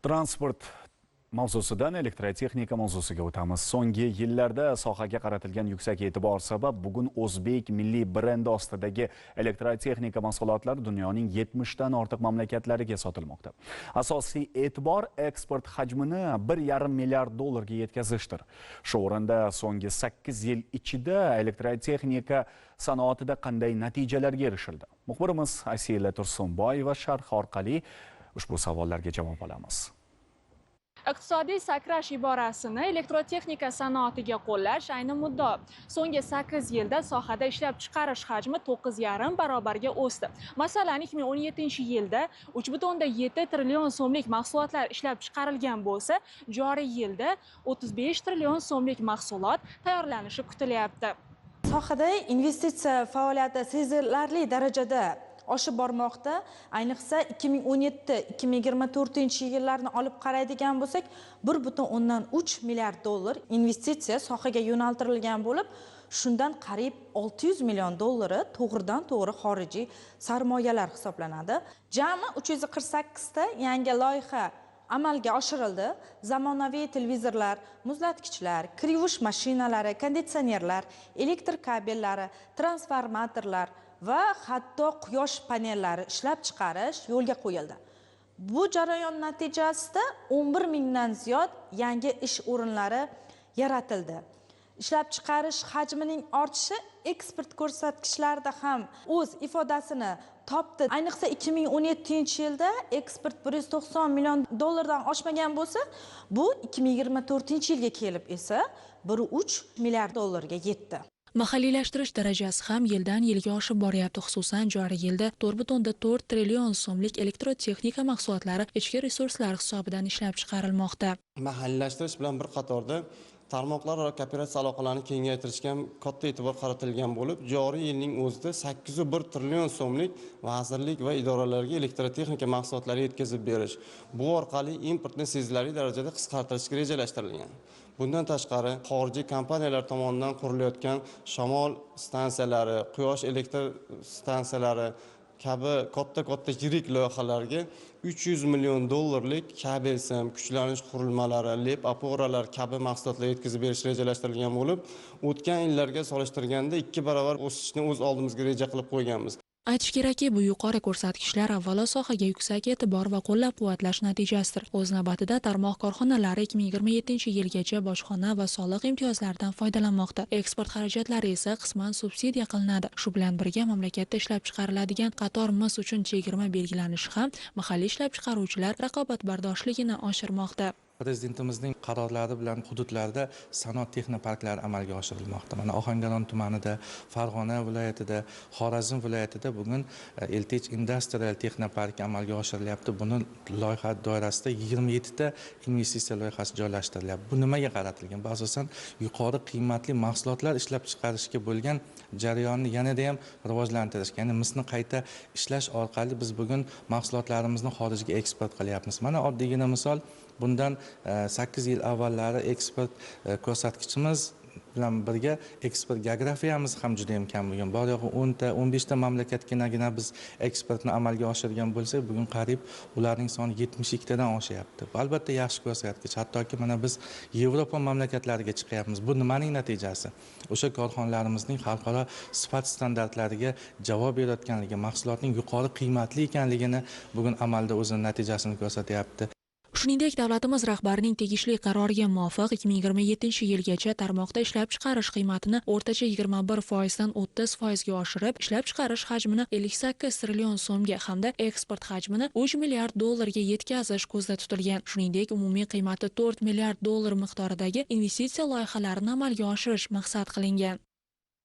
Transport mavzusidan elektrotexnika mavzusiga o'tamiz. So'nggi yillarda sohaga qaratilgan yuksak e'tibor sabab bugun o'zbek milliy brendi ostidagi elektrotexnika mahsulotlari dunyoning 70 dan ortiq mamlakatlariga sotilmoqda. Asosiy e'tibor eksport hajmini 1,5 milliard dollarga yetkazishdir. Shu o'rinda so'nggi 8 yil ichida elektrotexnika sanoatida qanday natijalarga erishildi? Muxbirimiz Asila Tursunboyeva sharh orqali ushbu savollarga javob olamiz. Iqtisodiy sakrash iborasini elektrotexnika sanoatiga qo'llash ayni muddao. So'nggi 8 yilda sohada ishlab chiqarish hajmi 9,5 barobarga o'sdi. Masalan, 2017-yilda 3,7 trillion so'mlik mahsulotlar ishlab chiqarilgan bo'lsa, joriy yilda 35 trillion so'mlik mahsulot tayyorlanishi kutilyapti. Sohada investitsiya faoliyati sezilarli darajada oshib bormoqda. Ayniqsa 2017-2024 yillarni olib qaraydigan bo'lsak, 1,3 milliard dollar investitsiya sohaga yo'naltirilgan bo'lib, shundan qariyb 600 million dollari to'g'ridan-to'g'ri xorijiy sarmoyalar hisoblanadi. Jami 348 ta yangi loyiha amalga oshirildi. Zamonaviy televizorlar, muzlatgichlar, kir yuvish mashinalari, konditsionerlar, elektr kabellari, transformatorlar va hatto quyosh panellari ishlab chiqarish yo'lga qo'yildi. Bu jarayon natijasida 11 mingdan ziyod yangi ish o'rinlari yaratildi. Ishlab chiqarish hajmining ortishi eksport ko'rsatkichlarida ham o'z ifodasini topdi. Ayniqsa 2017-yilda eksport 190 million dollardan oshmagan bo'lsa, bu 2024-yilga kelib esa 1,3 milliard dollarga yetdi. Mahalliylashtirish darajasi ham yildan yilga oshib boryapti. Xususan, joriy yilda 4,4 trillion so'mlik elektrotexnika mahsulotlari ichki resurslar hisobidan ishlab chiqarilmoqda. Mahalliylashtirish bilan bir qatorda tarmoqlararo kooperatsiya aloqalarini kengaytirishga ham katta e'tibor qaratilgan bo'lib, joriy yilning o'zida 8,1 trillion so'mlik vazirlik va idoralarga elektrotexnika mahsulotlari yetkazib berish, bu orqali importni sezilarli darajada qisqartirishga rejalashtirilgan. Bundan tashqari, xorijiy kompaniyalar tomonidan qurilayotgan shamol stansiyalari, quyosh elektr stansiyalari kabi katta-katta yirik loyihalarga 300 million dollarlik kabel sim, kuchlanish qurilmalari, lep oporalar kabi mahsulotlar yetkazib berish rejalashtirilgan bo'lib, o'tgan yillarga solishtirganda 2 barobar o'sishni o'z oldimizga reja qilib qo'yganmiz. Aytish kerakki, bu yuqori ko'rsatkichlar avvalo sohaga yuksak e'tibor va qo'llab-quvvatlash natijasidir. O'z navbatida tarmoq korxonalari 2027-yilgacha bojxona va soliq imtiyozlaridan foydalanmoqda. Eksport xarajatlari esa qisman subsidiya qilinadi. Shu bilan birga mamlakatda ishlab chiqariladigan qator mis uchun chegirma belgilanishi ham mahalliy ishlab chiqaruvchilar raqobatbardoshligini oshirmoqda. Prezidentimizning qarorlari bilan hududlarda sanoat texnoparklari amalga oshirilmoqda. Mana Ohangaron tumanida, Farg'ona viloyatida, Xorazm viloyatida bugun Eltech Industrial texnoparki amalga oshirilyapti. Buni loyiha doirasida 27 ta investitsiya loyihasi joylashtirilyapti. Bu nimaga qaratilgan? Bu asosan yuqori qiymatli mahsulotlar ishlab chiqarishga bo'lgan jarayonni yanada ham rivojlantirishga, ya'ni misni qayta ishlash orqali biz bugun mahsulotlarimizni xorijga eksport qilyapmiz. Mana oddiygina misol, bundan 8 yil avvallari eksport ko'rsatkichimiz bilan birga eksport geografiyamiz ham juda ham kam bo'lgan. Bor yo'g'i 10 ta, 15 ta mamlakatganagina biz eksportni amalga oshirgan bo'lsak, bugun qariyb ularning soni 72 tadan oshyapti. Bu albatta yaxshi ko'rsatkich. Hattoki mana biz Yevropa mamlakatlariga chiqyapmiz. Bu nimaning natijasi? O'sha korxonalarimizning xalqaro sifat standartlariga javob berayotganligi, mahsulotning yuqori qiymatli ekanligini bugun amalda o'zining natijasini ko'rsatyapti. Shuningdek, davlatimiz rahbarining tegishli qaroriga muvofiq 2027-yilgacha tarmoqda ishlab chiqarish qiymatini o'rtacha 21% dan 30% ga oshirib, ishlab chiqarish hajmini 58 trillion so'mga hamda eksport hajmini 3 milliard dollarga yetkazish ko'zda tutilgan. Shuningdek, umumiy qiymati 4 milliard dollar miqdoridagi investitsiya loyihalarini amalga oshirish maqsad qilingan.